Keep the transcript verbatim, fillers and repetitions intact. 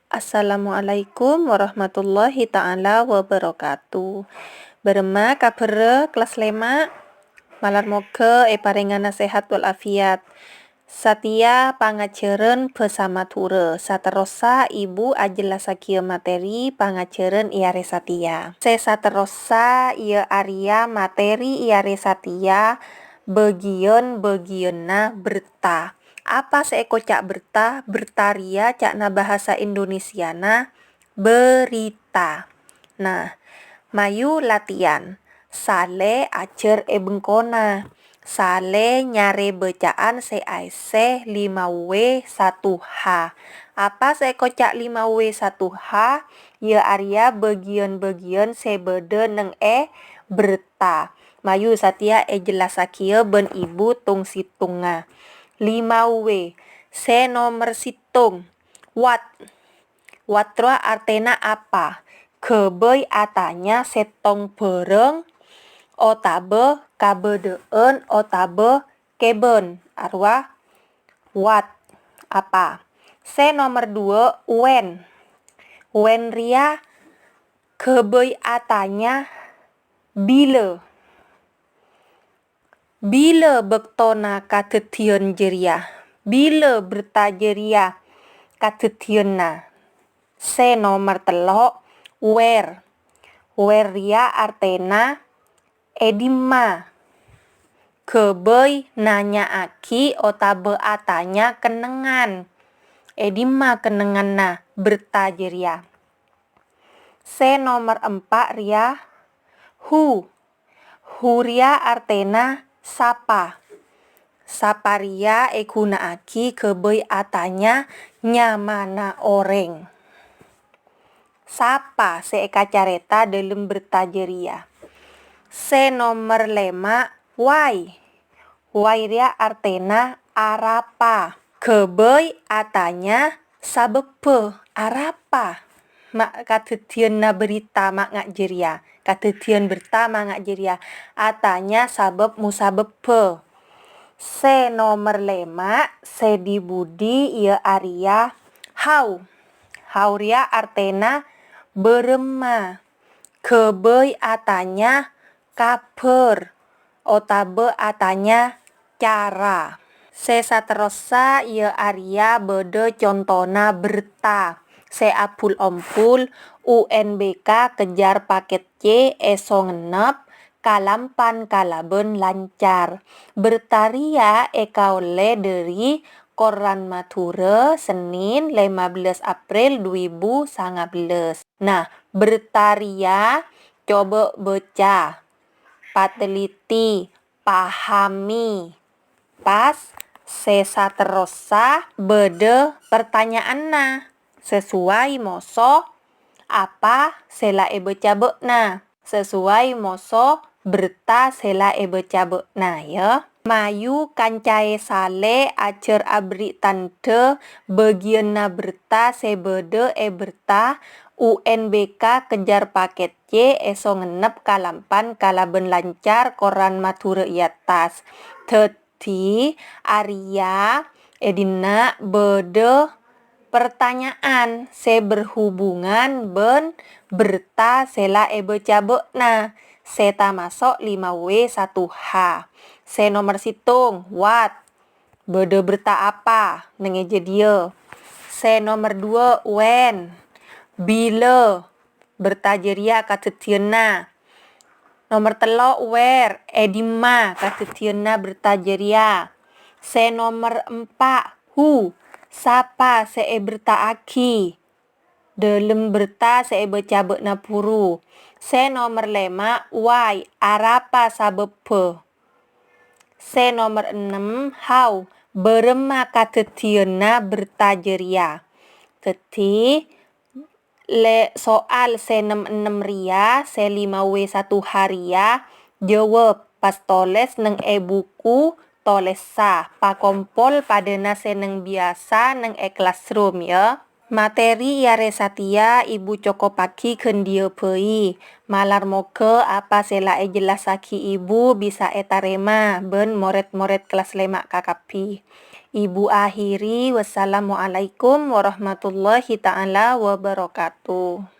Assalamualaikum warahmatullahi ta'ala wabarakatuh. Bârâmma kabhârrâ kellas lèma'? Malar moghâ èparèngana sehat wal afiat. Satèya pangajhârân bhâsa Madhurâ. Saterrossa Ibu ajellassaghiyâ materi pangajhârân è arè satèya. Sè saterrossa iyâ arèya materi è arè satèya bâgiyân-bâgiyânna berta. Apa sè èkoca' berta? Berta rèya ca'na bhâsa Indonesiana berita. Nah, mayu latihan. Salè ajhâr è bengkona. Salè nyarè bâca'an sè aèssè lima W satu H. Apa sè èkoca' lima W satu H? Iyâ arèya bâgiyân-bâgiyân sè bâdâ neng è berta. Mayu satèya èjellassaghiyâ bân Ibu tong-sèttongnga. Lima W. Sè nomer sèttong. What? What rowa artèna apa? Ghâbây atanya sèttong bhârâng otabâ kabâdâ'ân otabâ kèbân. Arowa what, apa. Sè nomer duwâ', when. When rèya ghâbây atanya bilâ. Bilâ bâktona kadhâddhiyân jârèya? Bilâ berta jârèya kadhâddhiyânna? Sè nomer tello', where. Where rèya artèna è dimma. Ghâbây nanya'aghi otabâ atanya kennengngan. È dimma kennengnganna berta jârèya? Sè nomer empa' rèya, who. Who rèya artèna sapa. Sapa rèya èghuna'aghi ghâbây atanya nyamana orèng. Sapa sè èkacarèta dâlem berta jârèya? Sè nomer lèma', why. Why rèya artèna arapa. Ghâbây atanya sabâbbhâ, arapa ma' kadhâddhiyânna berita ma' nga' jârèya? Kadhâddhiyân berta ma' nga' jârèya? Atanya sabâb musabâbbhâ. Sè nomer lèma', sè dhi-budhi iyâ arèya how. How rèya artèna bârâmma. Ghâbây atanya kabhâr otabâ atanya cara. Sè saterrossa iyâ arèya bâdâ contona berta sè abul-ombul U N B K kejar paket C è Songennep kalampan kalabân lancar. Berta rèya èkaollè dâri Koran Madhurâ, Senin, lèma bellâs April dhu èbu sanga bellâs. Nah, berta rèya coba bâca, pateliti, pahami. Pas sè saterrossa bâdâ pertanyaanna, sesuai moso apa sè la èbâca bâ'na. Sesuai moso berta sè la èbâca bâ'na, yâ. Mayu kancaè salè ajhâr aberri' tandhâ bâgiyânna berta sè bâdâ è berta U N B K kejar paket C è Songennep kalampan kalabân lancar koran Madhurâ è attas. Dhâddhi, arèya è dinna' bâdâ pertanyaan sè berhubungan bân berta sè la èbâca bâ'na, sè tamaso' lima W satu H. Sè nomer sèttong, what? Bâdâ berta apa neng è jâdiyâ? Sè nomer duwâ', when? Bilâ berta jârèya kadhâddhiyânna? Nomer tello', where? È dimma kadhâddhiyânna berta jârèya? Sè nomer empa', who? Sapa sè èberta'aghi dâlem berta sè èbâca bâ'na buru? Sè nomer lèma', why? Arapa sabâbbhâ? Sè nomer ennem, how? Bârâmma kadhâddhiyânna berta jârèya? Dhâddhi, lè-, soal sè nem-ennem rèya, sè lima W satu H rèya, jâwâb, pas tolès neng è buku tolèssa, pakompol padâna sè neng biyasa neng è classroom, yâ. Materi è arè satèya Ibu cokopaghi ghân dhiyâ bhâi. Malar moghâ apa sè la èjellassaghi Ibu bisa ètarèma bân morèd-morèd kellas lèma' kakabbhi. Ibu akhiri, wassalamualaikum warahmatullahi ta'ala wabarakatuh.